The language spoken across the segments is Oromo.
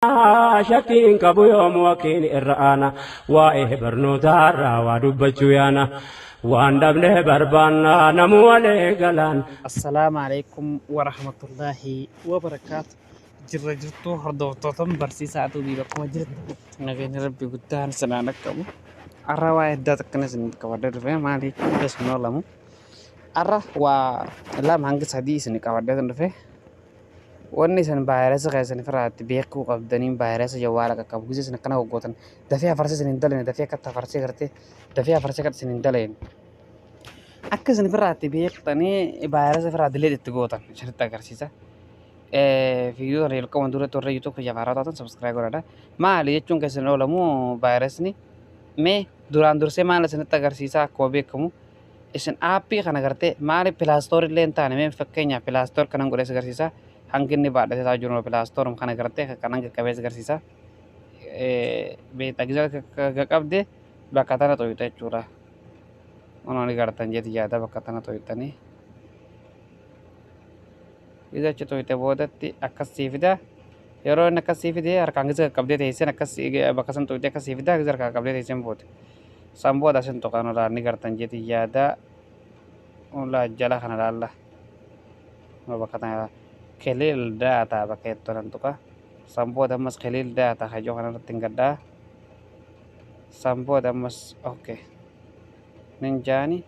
Shakkiin qabu yoomu wakiin irra aana waa'ee barnootaarraa waa dubbachuu yaana waan dhabne barbaanna namuu walee galaan. Assalaamu alaikum warahmatullaahi wabarakaatu. Jirra jirtuu hordoftoota barsiisaa tuubii bakkuma jirtu nageenya rabbi guddaan sinaan dhaqqabu. Har'a waa'ee addaa takkana isin qabadhee dhufe maali isin oolamu. Har'a waa 2 hanga 3 isin qabadhee dhufe. Wanni isin vaayirasa keessan ofirraa itti beekuu qabdaniin vaayirasa jawwaala qaqqabu gisee isin akkana goggootan dafee afarsee isin hin dalayne, dafee akkatti afarsee gartee dafee afarsee akkatti isin hin dalayne. Akka isin ofirraa itti beektanii vaayirasa ofirraa dileet itti gootan isinitti agarsiisa. Viidiyoo kana jalqabuun duratti warra YouTube kiyyaaf haaraa taatan subscribe godhadha. Maali jechuun keessan oolamu vaayirasni mee duraan dursee maal isinitti agarsiisa? Akkuma beekamu isin aappii kana gartee maali Play Store illee hin taane, mee fakkeenyaaf Play Store kanan godhee agarsiisa, hangi inni baadhatee taa'u jiru Play Store kana gartee kanan qaqqabee agarsiisa. Beektaa gisa qaqqabde bakka tana xuyita jechuudha. Onoon gartan jeeti yaada bakka tana xuyitanii. Gisa achi xuyite boodatti akkas sii fida. Yeroo inni akkas sii fide harkaan gisa qaqqabdee teesseen akkas bakka san xuyitee akkas sii fida, gisa harkaan qabdee teesseen booda. San booda asin tuqan olaa ni gartan jeeti yaada, olaa jala kana laalla. Bakka tana clear data bakka jettu nan tuqa. San booda ammas clear data kajoo kanarratti hin gaddaa. San booda ammas okay. Nin jaani.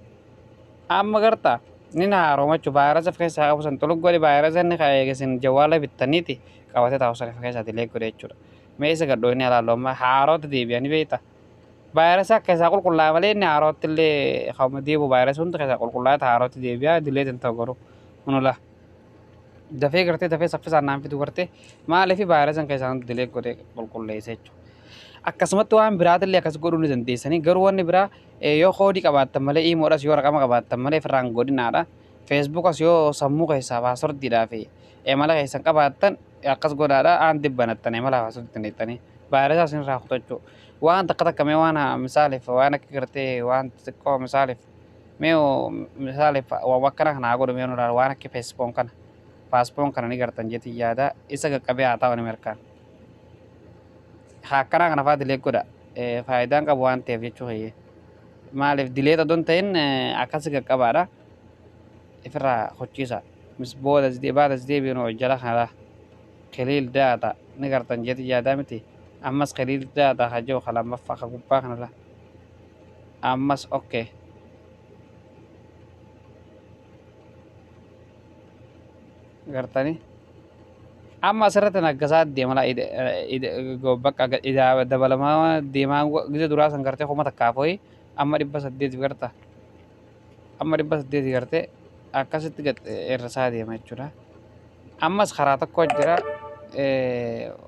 Amma gartaa ni haaroma jechuudha. Vaayirasa of keessaa qabu san xulug godhe, vaayirasa inni eegasin jawwaala bittaniiti qabatee taa'u san of keessaa dilee godhe jechuudha. Mee isa gadhoo inni ilaallu amma haarootti deebi'anii beekta. Vaayirasa akka isaa qulqullaa'e malee inni haarootti illee kan deebi'u vaayirasa hundi keessaa qulqullaa'e haarootti deebi'a, dileet hin ta'u garuu kunula. Dafee gartee dafee saffisaan naan fidu gartee maaliif vaayirasa keessaa hundi dilee godhe qulqulleessa jechuudha. Akkasumatti waan biraatillee akkas godhuu ni dandeessanii, garuu wanni biraa yoo koodii qabaattan malee, iimoodhas yoo raqama qabaattan malee ofirraan godhinaadha. Feesbuukas yoo sammuu keessaa paaswordiidhaa fi emala keessan qabaattan akkas godhaadha, aan dibbanattan emala paaswordii dandeettanii vaayirasa isinirraa kutachuu. Waan takka takka mee waan misaaliif waan akka gartee waan xixiqqoo misaaliif mee misaaliif waan akkana kana haa godhu, mee nurraa waan akka feesbuun kana paaspoon kana ni gartan jetti yaada, isa qaqqabee haa ta'u ni mirkaan. Akkanaa kana fa'aa dilee godha, faayidaan qabu waan ta'eef jechuu kiyya. Maaliif dilee odoo hin ta'in akkas qaqqabaadha. Ifirraa hochiisa. Mis booda baada deebiin jala kana clear data ni gartan jetti yaadaa miti. Ammas clear data hajoo ka lammaffaa ka gubbaa kanarra. Ammas okay. Gartanii. Amma asirratti naggasaa deema bakka dabalamaa deemaa, gisa duraa san gartee 1000 hoyi amma 800 garta. Amma 800 gartee akkasitti irrasaa deema jechuudha. Ammas karaa tokko jira,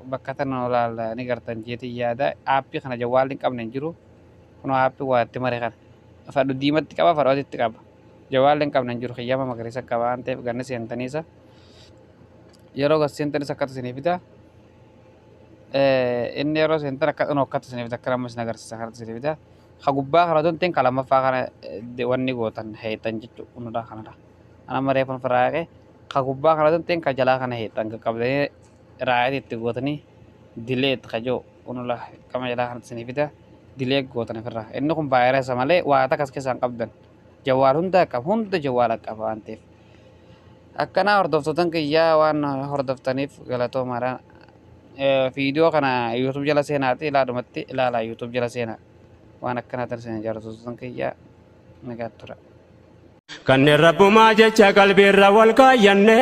bakka tana olaala ni gartan jeetii yaada, aappii kana jawwaalli hin qabne hin jiru. Kunoo aappii waa itti mare kana. Fadhu diimatti qaba, fadhu adiitti qaba. Jawwaalli hin qabne hin jiru, kiyyama magariisa qaba waan ta'eef ganni seentaniisa. Yeroo gas seentanis akkatti isinii fida. Inni yeroo seentan akka dhunoo akkatti isinii fida, akka nama isin agarsiisa kanatti isinii fida. Ka gubbaa kana otoo hin ta'in ka lammaffaa kana wanni gootan heexan jechuudha kunidha kanadha. Ana amma reefun ofirraa haqee, ka gubbaa kana otoo hin ta'in ka jalaa kana heexan qaqqabdanii right itti gootanii delete ka jiru kunula qama jalaa kanatti isinii fida, delete gootan ofirraa. Inni kun vaayirasa malee waa takkas keessaa hin qabdan. Jawwaal hunda qaba, hunda jawwaala qaba waan ta'eef. Akkanaa hordoftootan kiyyaa waan hordoftaniif galatoomaadha. Viidiyoo kana YouTube jala seenaati ilaadhumatti ilaalaa, YouTube jala seenaa. Waan akkanaa tan isin jaallattoota kiyyaa nagaatti tura. Kanneen rabbumaa jecha qalbiirra wal kaayyanne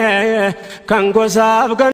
kan gosaaf.